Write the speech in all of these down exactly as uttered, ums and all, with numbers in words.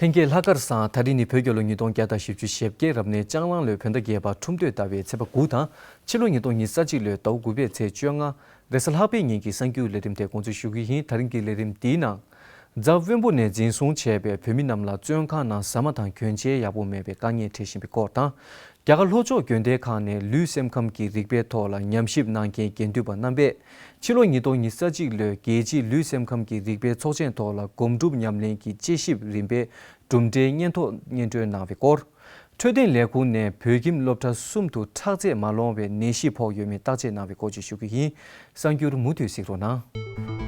ལྷན་རྒྱས་ལྷག་དཀར་བཟང་། ད་རིང་ནི་བོད་རྒྱལ་ལོ་ཉིས་སྟོང་བརྒྱ་དང་བཞི་བཅུ་ཞེ་བརྒྱད། རབ་གནས་ལྕགས་གླང་ལོའི་བོད་ཟླ་བརྒྱད་པ་ཁྲུམས་སྟོད་ཟླ་བའི་ཚེས་པ་དགུ་དང་། ཕྱི་ལོ་ཉིས་སྟོང་ཉི་ཤུ་རྩ་གཅིག་ལོའི་ཟླ་བ་དགུ་པའི་ཚེས་བཅོ་ལྔ། རེས་གཟའ་ལྷག་པའི་ཉིན་གྱི་གསར་འགྱུར་ལས་རིམ་དེ་འགོ་འཛུགས་ཞུ་གི་ཡིན། ད་རིང་གི་ལས་རིམ་འདིའི་ནང་། རྫ་དབོན་པོ་ནས་འཛིན་བཟུང་བྱས་པའི་བོད་མི་རྣམས་ལ་བཙོན་ཁང་ནང་ཟ་མ་དང་གྱོན་ཆས་ཡག་པོ་མེད་པའི་དཀའ་ངལ་འཕྲད་བཞིན་པའི་སྐོར་དང་། རྒྱ་གར་ལྷོ་ཕྱོགས་དགོན་སྡེ་ཁག་ནས་ལུས་སེམས་ཁམས་ཀྱི་རིག་པའི་ཐོག་ལ་ཉམས་ཞིབ་གནང་མཁན་དགེ་འདུན་པ་རྣམ་པས། ཕྱི་ལོ་ཉིས་སྟོང་ཉི་ཤུ་རྩ་གཅིག་ལོའི་རྒྱལ་སྤྱིའི་ལུས་སེམས་ཁམས་ཀྱི་རིག་པའི་ཚོགས་ཆེན་ཐོག་ལ་སྒོམ་སྒྲུབ་ཉམས་ལེན་གྱི་དཔྱད་ཞིབ་རིམ་པའི་གྲུབ་འབྲས་སྙན་ཐོ་སྙན་སྒྲོན་གནང་བའི་སྐོར། འཕྲོད་བསྟེན་ལས་ཁུངས་ནས་བོད་ཁྱིམ་སློབ་གྲྭ་གསུམ་དུ་ཁྲག་རྩས་མ་ལོང་བའི་ནད་གཞི་ཕོག་ཡོད་མེད་བརྟག་དཔྱད་གནང་བའི་སྐོར་བཅས་ཞུ་གི་ཡིན། གསར་འགྱུར་མུ་མཐུད་གཟིགས་རོགས་གནང་།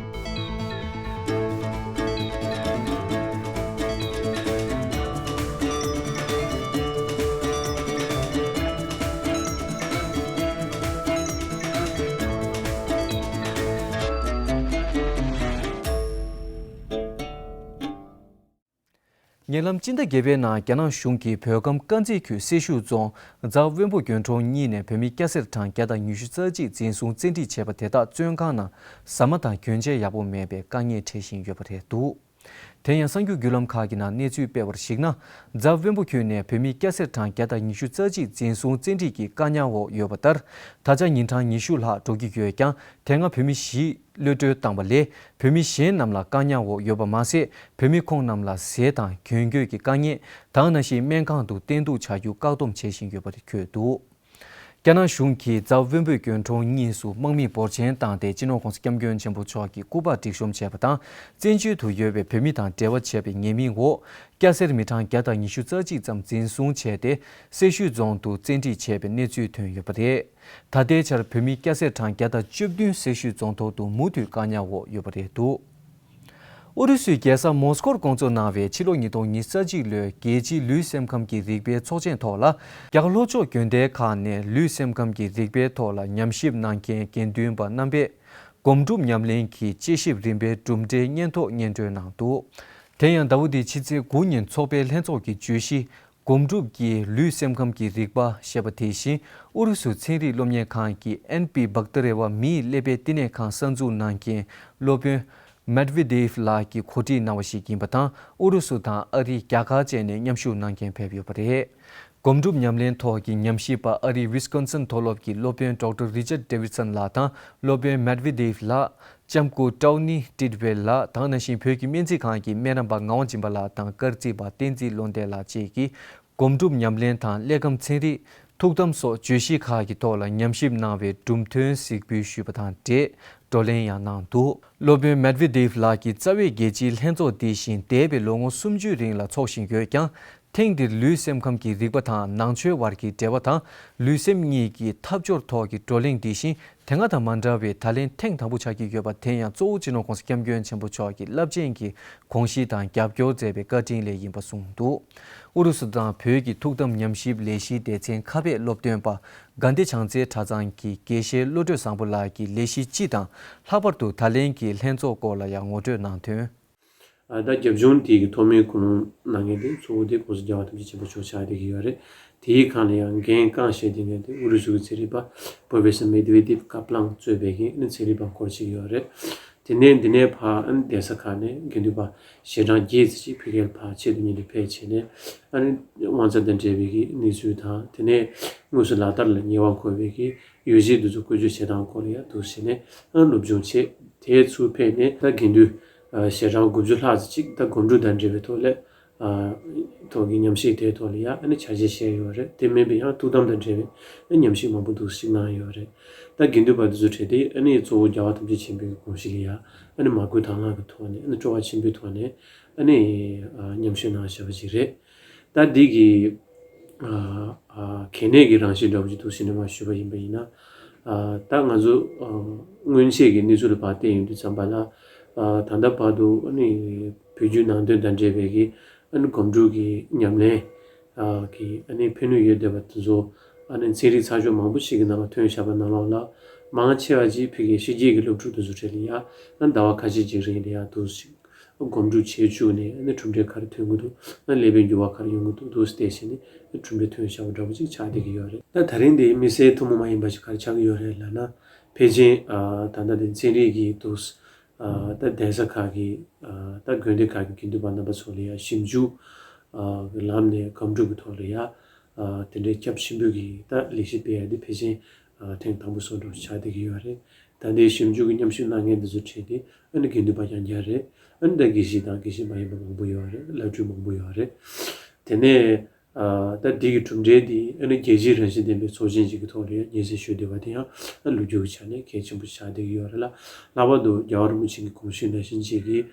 ཉེ་ལམ་སྤྱི་ཟླ་བརྒྱད་པའི་ནང་རྒྱ་ནག་གཞུང་གིས་བོད་ཁམས་དཀར་མཛེས་ཁུལ་སེར་ཤུལ་རྫོང་རྫ་དབོན་པོ་དགོན་གྲོང་གཉིས་ནས་བོད་མི་སྐྱ་སེར་གྲངས་བརྒྱ་དང་ཉི་ཤུ་རྩ་གཅིག་འཛིན་བཟུང་བཙན་ཁྲིད་བྱས་པ་དེ་དག་བཙོན་ཁང་ནང་ཟ་མ་དང་གྱོན་ཆས་ཡག་པོ་མེད་པའི་དཀའ་ངལ་འཕྲད་བཞིན་ཡོད་པ་རེད་འདུག་དེ་ཡང་གསར་འགྱུར་བརྒྱུད་ལམ་ཁག་གི་ནང་གནས་ཚུལ་སྤེལ་བར་གཞིགས་ན། རྫ་དབོན་པོ་ཁུལ་ནས་བོད་མི་སྐྱ་སེར་གྲངས་བརྒྱ་དང་ཉི་ཤུ་རྩ་གཅིག་འཛིན་བཟུང་བཙན་ཁྲིད་ཀྱི་བཀག་ཉར་འོག་ཡོད་པ་ལྟར། ད་ཆ་ཉིན་གྲངས་ཉི་ཤུ་ལྷག་འགྲོ་གི་ཡོད་ཀྱང་། དེ་སྔ་བོད་མི་བཞི་གློད་གྲོལ་བཏང་བ་ལས། བོད་མི་གཞན་རྣམས་ལ་བཀག་ཉར་འོག་ཡོད་པ་མ་ཟད། བོད་མི་ཁོང་རྣམས་ལ་ཟས་དང་གྱོན་གོས་ཀྱི་དཀའ་ངལ་དང་། ནང་བཞིན་སྨན་ཁང་དུ་བསྟེན་གཏུགས་བྱ་རྒྱུ་བཀག་སྡོམ་བྱེད་བཞིན་ཡོད་པ་འཁོད་འདུག་རྒྱ་ནག་གཞུང་གིས་རྫ་དབོན་པོའི་དགོན་གྲོང་གཉིས་སུ་དམག་མིས་འབོར་ཆེན་བཏང་སྟེ། སྤྱི་ནོར་༸གོང་ས་༸སྐྱབས་མགོན་ཆེན་པོ་མཆོག་གི་སྐུ་པར་སྒྲིག་གཤོམ་བྱས་པ་དང་། བཙན་བྱོལ་དུ་ཡོད་པའི་བོད་མི་དང་འབྲེལ་བ་བྱས་པའི་ཉེས་མིང་འོག་སྐྱ་སེར་མི་གྲངས་བརྒྱ་དང་ཉི་ཤུ་རྩ་གཅིག་ཙམ་འཛིན་བཟུང་བྱས་ཏེ། སེར་ཤུལ་རྫོང་དུ་བཙན་ཁྲིད་བྱས་པའི་གནས་ཚུལ་ཐོན་ཡོད་པ་རེད། ད་ལྟའི་ཆར་བོད་མི་སྐྱ་སེར་གྲངས་བརྒྱ་དང་བཅུ་བདུན་སེར་ཤུལ་རྫོང་ཐོག་ཏུ་མུ་མཐུད་བཀག་ཉར་འོག་ཡོད་པ་རེད་འདུག་ཨུ་རུ་སུའི་རྒྱལ་ས་མོ་སི་ཀོར་བསྐོང་ཚོགས་གནང་བའི་ཕྱི་ལོ་ཉིས་སྟོང་ཉི་ཤུ་རྩ་གཅིག་ལོའི་རྒྱལ་སྤྱིའི་ལུས་སེམས་ཁམས་ཀྱི་རིག་པའི་ཚོགས་ཆེན་ཐོག་ལ། རྒྱ་གར་ལྷོ་ཕྱོགས་དགོན་སྡེ་ཁག་ནས་ལུས་སེམས་ཁམས་ཀྱི་རིག་པའི་ཐོག་ལ་ཉམས་ཞིབ་གནང་མཁན་དགེ་འདུན་པ་རྣམ་པས། སྒོམ་སྒྲུབ་ཉམས་ལེན་གྱི་དཔྱད་ཞིབ་རིམ་པའི་གྲུབ་འབྲས་སྙན་ཐོ་སྙན་སྒྲོན་གནང་འདུག་དེ་ཡང་ཟླ་བ་འདིའི་ཕྱི་ཚེས་དགུ་ཉིན་ཚོགས་པའི་ལྷན་ཚོགས་ཀྱི་བརྗོད་གཞི། སྒོམ་སྒྲུབ་ཀྱིས་ལུས་སེམས་ཁམས་ཀྱི་རིག་པ་ཞེས་པ་དེ་བཞིན། ཨུ་རུ་སུ་ཚན་རིག་སློབ་གཉེར་ཁང་གི་ཨན་པི་བག་ཏི་རེ་བ་མིའི་ཀླད་པའི་བསྟི་གནས་ཁང་གསར་འཛུགས་གནང་མཁན་སློབ་དཔོན་མེད་ཝི་དེབ་ལགས་ཀྱིས་གོ་སྒྲིག་གནང་བ་ཞིག་ཡིན་པ་དང་། ཨུ་རུ་སུ་དང་ཨ་རི། རྒྱ་གར་བཅས་ནས་མཉམ་ཞུགས་གནང་མཁན་ཕེབས་ཡོད་པ་རེད། སྒོམ་སྒྲུབ་ཉམས་ལེན་ཐོག་གི་ཉམས་ཞིབ་པ་ཨ་རིའི་ཝི་སི་ཀོན་སིན་མཐོ་སློབ་ཀྱི་སློབ་དཔོན་ཌོག་ཊར་རི་ཅར་ཌེ་ཝིད་སན་ལགས་དང་། སློབ་དཔོན་མེད་ཝི་དེབ་ལགས། ལྕམ་སྐུ་ཀྲའོ་ནི་ཏིད་ཝེལ་ལགས་དང་། ནང་བཞིན་བོད་ཀྱི་སྨན་རྩིས་ཁང་གི་སྨན་རམས་པ་ངག་དབང་སྦྱིན་པ་ལགས་དང་། སྐར་རྩིས་པ་བསྟན་འཛིན་བློ་ལྡན་ལགས་བཅས་ཀྱིས་སྒོམ་སྒྲུབ་ཉམས་ལེན་དང་། ཀླད་ཁམས་ཚན་རིག་ཐུགས་དམ་སོགས་བརྗོད་གཞི་ཁག་གི་ཐོག་ལ་ཉམས་ཞིབ་གནང་བའི་གྲུབ་དོན་གཟིགས་འབུལ་ཞུས་པ་དང་འབྲེལ་བགྲོ་གླེང་ཡང་གནང་འདུག་སློབ་དཔོན་མེད་ཝི་དེབ་ལགས་ཀྱིས་རྩ་བའི་རྒྱལ་སྤྱིའི་ལྷན་ཚོགས་འདི་བཞིན་འདས་པའི་ལོ་ངོ་སུམ་ཅུའི་རིང་ལ་འཚོགས་བཞིན་ཡོད་ཀྱང་། ཐེངས་འདིར་ལུས་སེམས་ཁམས་ཀྱི་རིག་པ་དང་ནང་ཆོས་བར་གྱི་འབྲེལ་བ་དང་། ལུས་སེམས་གཉིས་ཀྱི་འཐབ་ཕྱོགས་ཐོག་གི་བགྲོ་གླེང་འདི་བཞིན་དེ་སྔ་དང་མ་འདྲ་བའི་ད་ལན་ཐེངས་དང་པོ་ཆགས་ཀྱི་ཡོད་པ། དེ་ཡང་གཙོ་བོ་སྤྱི་ནོར་༸གོང་ས་༸སྐྱབས་མགོན་ཆེན་པོ་མཆོག་གི་རླབས་ཆེན་གྱི་དགོངས་གཞི་དང་རྒྱབ་སྐྱོར་མཛད་པའི་བཀའ་དྲིན་ལས་ཡིན་པ་གསུངས་འདུག་ཨུ་རུ་སུ་དང་བོད་ཀྱི་ཐུགས་དམ་ཉམས་ཞིབ་ལས་གཞིའི་སྡེ་ཚན་ཁ་པའི་སློབ་སྟོན་པ་དགའ་བདེ་བྱང་རྩེ་གྲྭ་ཚང་གི་དགེ་བཤེས་བློ་གྲོས་བཟང་པོ་ལགས་ཀྱིས་ལས་གཞི་སྤྱི་དང་། ལྷག་པར་དུ་ད་ལན་གྱི་ལྷན་ཚོགས་སྐོར་ལ་ཡང་ངོ་སྤྲོད་གནང་དོན། ཨ། ད་རྒྱབ་ལྗོངས་དེ་གི་ཐོག་མའི་སྐུལ་སློང་གནང་མཁན་དེ་གཙོ་བོ་དེ་༸གོང་ས་༸རྒྱལ་བ་ཐམས་ཅད་མཁྱེན་པ་མཆོག་ཆགས་བསྡད་ཀྱི་ཡོད་རེད། དེའི་སྒང་ལ་ཡང་འགན་རྐང་བཞེས་བསྡད་མཁན་དེ་ཨུ་རུ་སུ་གི་ཚན་རིག་པ་པོ་རོ་ཕེ་སར་མེད་ཝེ་དེབ་ཀ་པ་ལན་གཙོས་པའི་གི་ཨ་ནི་ཚན་རིག་པ་སྐོར་ཅིག་ཡོད་རེད། དེ་ནས་འདི་ནས་ཕར་ཨ་ནི་གདན་ས་ཁག་ནས་དགེ་འདུན་པ་ཞལ་གྲངས་བརྒྱད་ཙམ་ཅིག་ཕ་གིར་ཕར་ཆེད་དུ་གཉེར་ནས་ཕེབས་བྱས་ནས། ཨ་ནི་དབང་རྩ་དང་འབྲེལ་བའི་གི་གནས་ཚུལ་དང་། དེ་ནས་དངོས་སུ་ལག་བསྟར་ལ་ཉེ་བར་མཁོ་བའི་གི་གཡོ་ཇུས་འདི་ཚོ་བཀོལ་སྤྱོད་བྱེད་སྟངས་སྐོར་ལ་ཡང་འདུག་སེ་བྱས་ནས་ཨ་ནི་སློབ་སྦྱོང་བྱས། དེའི་ཚུར་ཕེབས་ནས་ད་དགེ་འདུན་ཨ་ཞལ་གྲངས་དགུ་བཅུ་ལྷག་ཙམ་ཅིག་ད་སྒོམ་སྒྲུབ་དང་འབྲེལ་བའི་ཐོག་ལ་ཨ་ཐོག་གི་ཉམས་ཞིབ་དེའི་ཐོག་ལ་ཡང་ཨ་ནི་ཕྱག་རྗེས་བཞེས་ཡོད་རེད། དེ་མིན་པའི་ཡང་ཐུགས་དམ་དང་འབྲེལ་བའི་ཨ་ཉམས་ཞིབ་མང་པོ་འདུག་སེ་གནང་ཡོད་རེད། ད་དགེ་འདུན་པ་འདི་ཚོ་གྲས་དེ་ཨ་ནི་གཙོ་བོ་རྒྱལ་བ་ཐམས་ཅད་མཁྱེན་པའི་དགོངས་གཞི་ལ་ཡང་ཨ་ནི་མ་བསྐུལ་དང་བླངས་ཀྱི་ཐོག་ནས། ཨ་ནི་སྤྲོ་བ་ཆེན་པོའི་ཐོག་ནས་ཨ་ནི་ཨ་ཉམས་ཞིབ་གནང་བཞག་པ་ཅིག་རེད། ད་འདི་གི་ཨ་ཨ་གལ་གནད་ཀྱི་རང་བཞིན་འདྲ་བོ་ཅིག་འདུག་སེ་ནས་མར་ཞུས་པ་ཡིན་པ་ཡིན་ན། ཨ་ད་ང་ཚོ་ཨ་སྔོན་ཆད་ཀྱི་གནས་ཚུལ་ལ་ཕར་བལྟས་ཡོང་དུས་ཙམ་པ་ལ། ཨ་ད་ལྟ་བར་དུ་ཨ་ནི་བོད་བརྒྱུད་ནང་བསྟན་དང་འབྲེལ་བའི་གི་ཨ་ནི་སྒོམ་སྒྲུབ་ཀྱི་ཉམས་ལེན་ཨ་གི་ཨ་ནི་ཕན་ནུས་ཡོད་བསྡད་པ་དེ་ཚོ། ཨ་ནི་ཚན་རིག་ཚགས་ཤོག་མང་པོ་ཞིག་གི་ནང་ལ་ཐོན་བཞག་པ་ནང་ལོགས་ལ། མང་ཆེ་བ་ཅིག་ཕ་གིའི་ཕྱི་རྒྱལ་གྱི་སློབ་ཕྲུག་དེ་ཚོ་གྲས་ལ་ཡ། ཨ་ཟླ་བ་ཁ་ཤས་ཅིག་རིང་ལ་ཡ་འདུག་སེ་སྒོམ་སྒྲུབ་བྱེད་བཅུག་ནས། ཨ་ནི་གྲུབ་འབྲས་ག་རེ་ཐོན་གྱི་འདུག་ཨ་ཀླད་པའི་འགྱུར་བ་ག་རེ་ཡོང་གི་འདུག་འདུག་སེ་བལྟས་བྱས་ནས་ཨ་གྲུབ་འབྲས་ཐོན་བཞག་པ་འདྲ་པོ་ཅིག་ཆགས་བསྡད་ཀྱི་ཡོད་རེད། ད་ད་རིང་འདི་མི་སེར་ཐུན་མོང་མ་ཡིན་པ་ཞིག་ག་རེ་ཆགས་ཀྱི་ཡོད་རེད་ལབ་ན། ཕལ་ཆེར་ཨ་ད་ལྟ་འདི་ཚན་རིག་གི་འདུག་སེ་ ད་གདན་ས་ཁག་གི་ད་དགོན་སྡེ་ཁག་གི་དགེ་འདུན་པ་རྣམ་པ་ཚོ་ལ་ཡང་ཞིབ་འཇུག་གི་ལམ་ནས་སྒོམ་སྒྲུབ་ཀྱི་ཐོག་ལ་ཡང་དེ་འདྲའི་སྐྱབས་ཆེན་པོ་གི་ད་ལས་གཞི་སྤེལ་ཡ་དེ་ཕལ་ཆེར་ཐེངས་དང་པོ་སོགས་འགྲོ་ཆགས་བསྡད་ཀྱི་ཡོད་རེད། ད་ལྟའི་ཞིབ་འཇུག་གི་མཉམ་ཞུགས་གནང་མཁན་དེ་ཚོ་གྲས་དེ་ཨ་ནི་དགེ་འདུན་པ་རྐྱང་རྐྱང་རེད། ཨ་ནི་ད་དགེ་བཤེས་དང་དགེ་བཤེས་མ་ཡིན་པ་མང་པོ་ཡོད་རེད། བླ་སྤྲུལ་མང་པོ་ཡོད་རེད། དེ་ནས་ད་འདི་གི་གྲུབ་འབྲས་འདི་ཨ་ནི་རྒྱལ་སྤྱིའི་རང་བཞིན་ལྡན་པའི་ཚོགས་ཆེན་ཞིག་གི་ཐོག་ལ་ཡང་སྙན་སེང་ཞུ་བསྡད་པ་དེ་ཡང་ཨ་ལོ་རྒྱུས་ཀྱི་ཆ་ནས་གལ་ཆེན་པོ་ཆགས་བསྡད་ཀྱི་ཡོད་རེད་ལ། ལྷག་པར་དུ་རྒྱལ་བ་རིན་པོ་ཆེ་གི་དགོངས་གཞི་ནང་བཞིན་བྱེད་ཀྱི་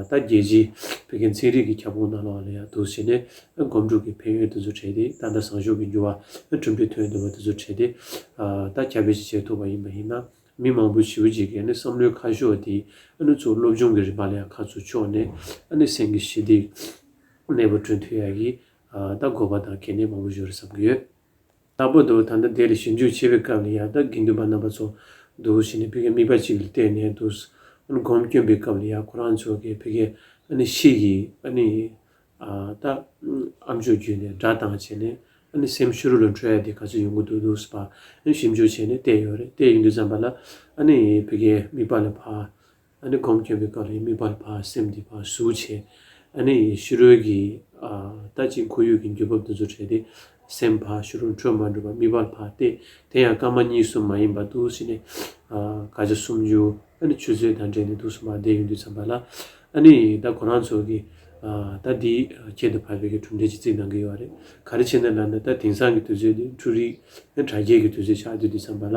ད་རྒྱལ་སྤྱིའི་བོད་ཀྱི་ཚན་རིག་གི་ཁྱབ་ཁོངས་ནང་ལོགས་ལ་ཡང་འདུག་བྱས་ནས་སྒོམ་སྒྲུབ་ཀྱི་ཕན་ཡོན་དེ་ཚོ་འཕྲད་དེ། ད་ལྟ་བཟང་ཕྱོགས་ཀྱི་འགྱུར་བ་གྲུབ་འབྲས་ཐོན་བསྡད་པ་དེ་ཚོ་འཕྲད་དེ། ད་ཁྱབ་སྤེལ་ཞིག་བྱེད་ཐུབ་པ་ཡིན་པ་ཡིན་ན། མི་མང་པོ་ཞེ་པོ་ཅིག་གིས་ཨ་ནི་བསམ་བློའི་ཁ་ཕྱོགས་དེ་ཨ་ནི་གཙོ་བོ་སློབ་སྦྱོང་གི་རིམ་པ་ལ་ཡང་ཁ་ཚུར་ཕྱོགས་ནས། ཨ་ནི་སེམས་ཀྱི་ཞི་བདེ་གནས་པ་བསྐྲུན་ཐུབ་ཡག་གི་ད་དགོས་པ་དང་གལ་གནད་མང་པོ་ཡོད་རེད་བསམ་གྱི་ཡོད། ལྷག་པར་དུ་ད་ལྟ་དེ་ལ་ཞིབ་འཇུག་བྱེད་པའི་སྐབས་ལ་ཡང་ད་དགེ་འདུན་པ་རྣམ་པ་ཚོ་འདུག་བྱས་ནས་ཕ་གིའི་དམིགས་པ་གཅིག་ལ་བརྟེན་ནས་འདུག་ཨ་ནི་སྒོམ་སྐྱོན་པའི་སྐབས་ལ་ཡང་ཁོ་རང་ཚོ་གིས་ཕ་གིའི་ཨ་ནི་ཤི་ཡི་ཨ་ནི་ད་ཨམ་ཅོག་བརྒྱུད་ནས་སྒྲ་བཏང་བྱས་ནས་ཨ་ནི་སེམས་ཕྱི་རོལ་ལ་འཕྲོ་ཡ་དེ་ག་ཚོད་ཡོང་གི་འདུག་འདུག་ཟེར་བ་ཨ་ནི་ཞིབ་འཇུག་བྱས་ནས་བལྟས་ཡོད་རེད། བལྟས་ཡོང་དུས་ཙམ་པ་ལ་ཨ་ནི་ཕ་གིའི་དམིགས་པ་ལ་ཕར་ཨ་ནི་སྒོམ་སྐྱོན་པའི་སྐབས་ལ་དམིགས་པ་ལ་ཕར་སེམས་དེ་ཕར་ཟུག་བྱས། ཨ་ནི་ཕྱི་རོལ་གྱི་ད་ཅིག་ཁོར་ཡུག་གི་འགྱུར་བབ་དེ་ཚོ་འཕྲད་དེ། སེམས་ཕར་ཕྱི་རོལ་འཕྲོ་མ་འགྲོ་བར་དམིགས་པ་ལ་ཕར་གཏད། དེ་ཡང་སྐར་མ་གཉིས་གསུམ་མ་ཡིན་པ་འདུག་བྱས་ནས་ཨ་སྐར་ཆ་སུམ་ཅུ། ཨ་ནི་ཆུ་ཚོད་དང་འབྲེལ་ནས་འདུག་སེ་མར་བསྡད་ཡོང་དུས་ཙམ་པ་ལ། ཨ་ནི་ད་ཁོ་རང་ཚོ་གིས་ཨ་ད་འདི་ཁྱད་དུ་འཕགས་པའི་གི་གྲུབ་འབྲས་ཅིག་བརྩིས་གནང་གི་ཡོད་རེད། ག་རེ་བྱས་ནས་ལབ་ན། ད་དེང་སང་གི་དུས་ཚོད་འདི་འཕྲུལ་རིག་དྲ་རྒྱའི་གི་དུས་ཚོད་ཆགས་བསྡད་དུས་ཙམ་པ་ལ།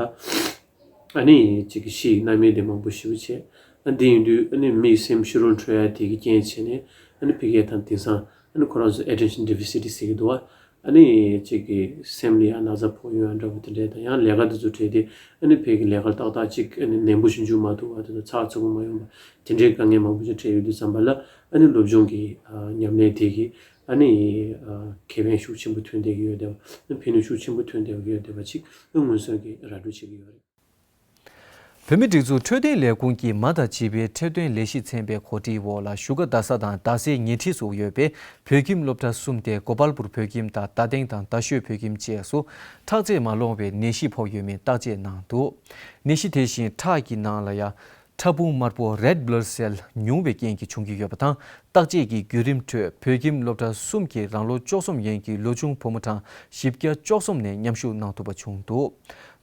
ཨ་ནི་ཅིག་གི་ཤི་ཡི་རྣམ་སྨིན་དེ་མང་པོ་ཞེ་པོ་བྱས། ཨ་འདི་ཡིན་དུས་ཨ་ནི་མིའི་སེམས་ཕྱི་རོལ་འཕྲོ་ཡ་དེ་གི་རྐྱེན་བྱས་ནས། ཨ་ནི་ཕ་གིའི་ད་དེང་སང་ཨ་ནི་ཁོ་རང་ཚོ་attention deficit ཟེར་གི་འདུག་བ། ཨ་ནི་ཅིག་གི་སེམས་ལ་ཡང་ན་ཚ་ཕོག་ཡོང་ཡ་འདྲ་པོ་དེ་འདྲས་དང་། ཡང་ལས་ཀ་དེ་ཚོ་བྲེལ་ཏེ་ཨ་ནི་ཕ་གིའི་ལས་ཀ་ཏག་ཏག་ཅིག་ཨ་ནི་ནན་པོ་ཞིག་འཇུག་མ་ཐུབ་པ་དེ་ཚོ་ཚགས་ཚུད་པོ་མ་ཡོང་བ། དེ་འདྲའི་དཀའ་ངལ་མང་པོ་ཞིག་འཕྲད་ཡོང་དུས་ཙམ་པ་ལ། ཨ་ནི་སློབ་སྦྱོང་གི་ཨ་ཉམས་ལེན་དེ་གིས་ཨ་ནི་ཨ་ཁེ་ཕན་ཤུགས་ཆེན་པོ་ཐོན་བསྡད་ཀྱི་ཡོད་བསྡད་པ། ཨ་ཕན་ནུས་ཤུགས་ཆེན་པོ་ཐོན་བསྡད་ཀྱི་ཡོད་བསྡད་པ་ཅིག་ཨ་མངོན་གསལ་གྱིས་ར་སྤྲོད་བྱེད་ཀྱི་ཡོད་རེད། བོད་མིའི་སྒྲིག་འཛུགས་འཕྲོད་བསྟེན་ལས་ཁུངས་ཀྱིས་མ་དང་བྱིས་པའི་འཕྲོད་བསྟེན་ལས་གཞི་ཚན་པའི་གོ་སྒྲིག་འོག་ལ་བཞུགས་སྒར་རྡ་ས་དང་རྡ་སའི་ཉེ་འཁྲིས་སུ་ཡོད་པའི་བོད་ཁྱིམ་སློབ་གྲྭ་གསུམ་སྟེ། གོ་པལ་པུར་བོད་ཁྱིམ་དང་རྡ་སྟེང་དང་རྡ་ཤོད་བོད་ཁྱིམ་བཅས་སུ་ཁྲག་རྩས་མ་ལོང་བའི་ནད་གཞི་ཕོག་ཡོད་མེད་བརྟག་དཔྱད་གནང་འདུག་ནད་གཞི་དེ་བཞིན་ཁྲག་གི་ནང་ལ་ཡ་ཕྲ་ཕུང་དམར་པོ་red blood cell ཉུང་བའི་རྐྱེན་གྱིས་བྱུང་གི་ཡོད་པ་དང་། བརྟག་དཔྱད་ཀྱི་བརྒྱུད་རིམ་ཁྲོད་བོད་ཁྱིམ་སློབ་གྲྭ་གསུམ་གྱི་རང་ལོ་བཅུ་གསུམ་ཡན་གྱི་ལོ་ཆུང་བུ་མོ་གྲངས་བཞི་བརྒྱ་བཅུ་གསུམ་ནས་མཉམ་ཞུགས་གནང་ཐུབ་པ་བྱུང་འདུག་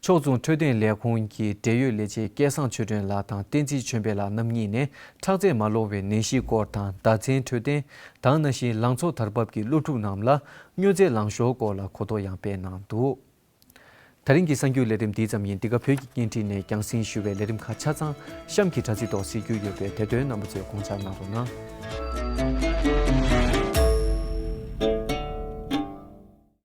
ཕྱོགས་མཚུངས་འཕྲོད་བསྟེན་ལས་ཁུངས་ཀྱི་འབྲེལ་ཡོད་ལས་བྱེད་སྐལ་བཟང་ཆོས་སྒྲོན་ལགས་དང་བསྟན་འཛིན་ཆོས་འཕེལ་ལགས་རྣམ་གཉིས་ནས་ཁྲག་རྩས་མ་ལོང་བའི་ནད་གཞིའི་སྐོར་དང་། ཟླ་མཚན་འཕྲོད་བསྟེན་དང་ནང་བཞིན་ལང་ཚོ་དར་བབ་ཀྱི་སློབ་ཕྲུག་རྣམས་ལ་སྨྱོ་རྫས་ལང་ཤོར་སྐོར་ལ་གོ་རྟོགས་ཡང་སྤེལ་གནང་འདུག་དེ་རིང་གི་གསར་འགྱུར་ལས་རིམ་འདིའི་ཙམ་ཡིན། འདི་ག་བོད་ཀྱི་བརྙན་འཕྲིན་ནས་རྒྱང་སྲིང་ཞུ་བའི་ལས་རིམ་ཁག་ཆ་ཚང་གཤམ་གྱི་དྲ་ཚིགས་ཐོག་གཟིགས་རྒྱུ་ཡོད་པས། དེ་དོན་རྣམ་པ་ཚོས་དགོངས་འཇགས་གནང་རོགས་གནང་།